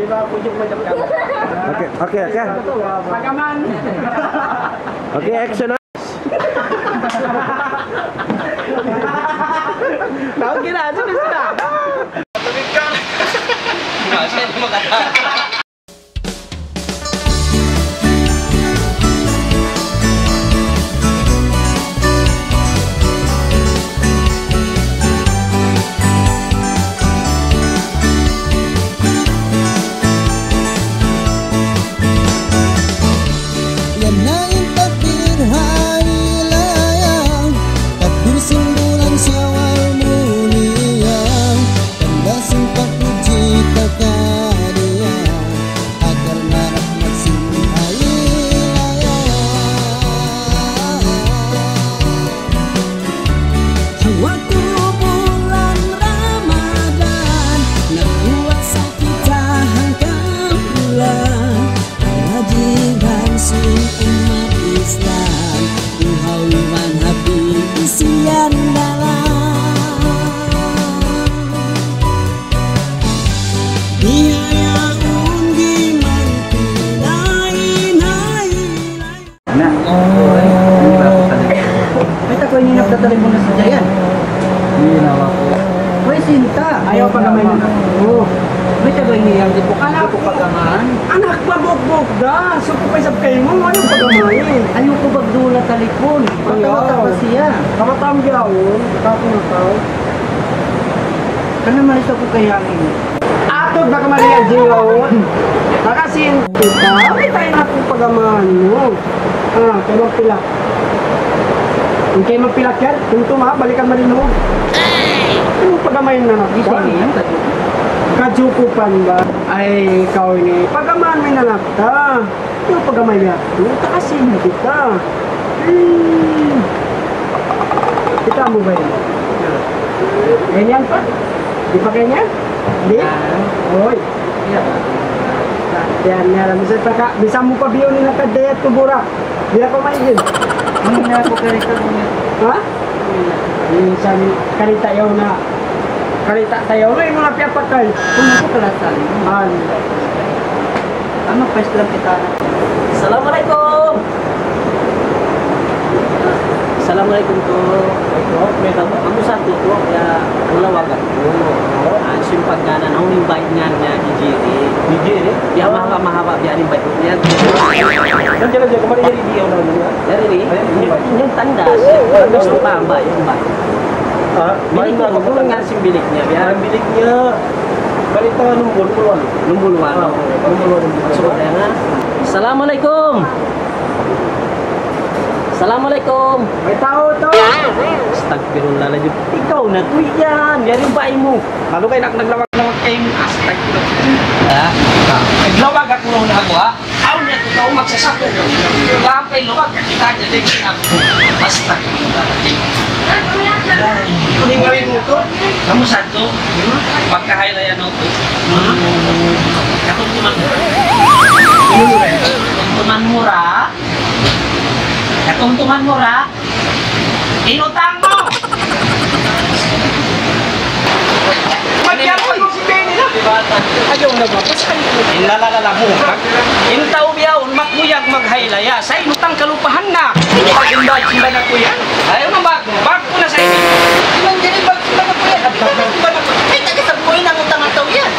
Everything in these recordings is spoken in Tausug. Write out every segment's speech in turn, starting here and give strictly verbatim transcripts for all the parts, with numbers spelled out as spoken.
Okay, okay, okay. Okay, action na. Okay na, sunod na. Yan na in takbir hari raya, takbir sin bulan Syawal mulia, tanda sin pagpuji ta kaniya, agar marahmat sin hari raya. Ha waktu bulan Ramadan, nagpuasa kita hangka bulan. Kawajiban sin ummat Islam, ihaw iban hati isian dalam. Bihayaun di' man pinahinay. Na. Mayta' kaw ini nagtatalipun na sadja yan? Hindi na ako. Uy, sinta. Ayaw pa naman. Oo. Mayta' ba ini yan? Di' ko anak ko pagaman. Anak pa, bugbog da. Suko pa isab kayo mo. Ayaw pagaman. Ayaw ko pagdula talipun. Ayaw. Matawa-tawa siya. Kamatang yaon. Kapin ako. Kana malis ako kay hangin. Atod na kamali ang jiwa, oh. Nakasin kita, may tayo na kung pagamaan mo. Ah, kay magpila. Kung kay magpila yan, kung tuma, balikan malinog. Ano pagamain na natin? Isa niya, tadyo. Kajukupan ba? Ay, ikaw ini. Pagamaan mo na natin. Yung pagkamaya, yung taasin na kita. Hmm. Kita mo ba yun? Ganyan pa? Di pa ganyan? Di? Ah. Oy. Yan, yan, alam mo, sa taka, bisan mo pa biyo ni nakadayat ko, bura. Di ako maigil. Ano na ako, karita mo niya? Ha? Minsan, karita yaw na. Karita tayo. Ay, mga piyapatay. Kung ako pala sa amin. An. Ano, first lang kita. Assalamualaikum. Assalamualaikum po. Ito, may tama. Ang usan po po, kaya ang lawagan po. Ah, simpag nga na, nung invite nga niya, ni Jerry. Ni Jerry? Kaya mahaba-mahaba, biya rin ba po niya? Nandiyan na siya, kumari niya, hindi ako naman niya. Yari ni? Ayan, yung bike. Yung tanda, siya. Gusto pa ang bayan, bayan. Ah, balik na ako. Kung nga si bilik niya, biya. Ang bilik niya. Balik na nga, numbol, numbol one. Numbol one. Ah, numbol one, numbol one. So, kaya nga. Assalamualaikum. Assalamualaikum. May tao to. Astagfirullah, lagi. Ikaw na to yan. Yari ba mo? Malu kayo nak naglawag-lawag kayo. Astagfirullah. Ah, naglawag ako nung nakuha. Awn niya tuud magsasaka. Lampay luwag ka kita niya, di' siya. Basta. Ay, kuning gawin mo to. Kamu sa to? Pagkahay na yan, no? Katumtuman mo ra. Katumtuman mo ra. Katumtuman mo ra. Inutang mo! Magyaman mo si Benny na. Ayaw na ba? Inlalala mo. In tau biya' yaun, makuyag maghaylaya. Sa inutang kalupahan na. Pag-invite, simba na kuya. Ayaw na ba? Bag ko na sa ini. Iman diri, bag simba na kuya. Abi ka na simba na kuya. Ay, taga sa buhay na utang ang tau yan.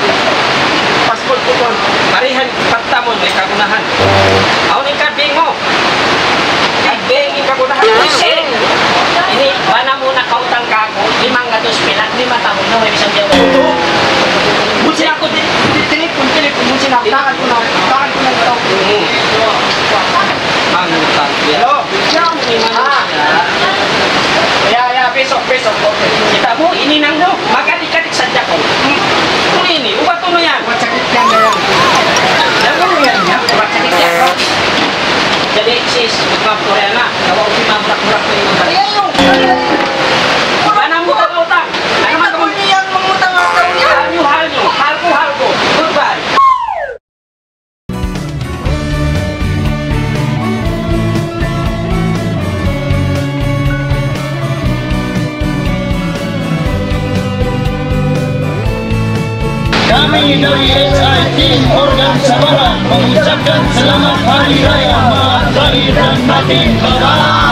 Passport ko po. Parihan, pagtamon, may kagunahan. Awn in card mo. Ay, bengi pa ko na. Kasi, ini, bana mo nakautang ka ako, limang gatus pilat, lima tahun na, may isang diyaw. Ito. Buti ako, di, di, telepon, telepon, buti na, tangan ko na, tangan ko na ito. Mm. Ang utang, yeah. Hello? Ah. Yeah, yeah, piso, piso, okay. Kita mo, ini nang, no? Magkadi-kadi sadja kaw. Hmm. Kung ini, ubat mo yan. Ubat sakit yan na yan. Yan mo yan, yan. Ubat sakit yan, no? Jadi, sis, magpapurihan na. Tawa ko si Ma'am Burak-Burak ko yung utang. Ayan, yung, ayan. Bana mo ang utang. Ano man kung niya ang mangutang-utang niya? Hal nyo, hal nyo. Hal ko, hal ko. Goodbye. P H I Team Organ Sabara mengucapkan selamat Hari Raya Maulid Nabi Muhammad.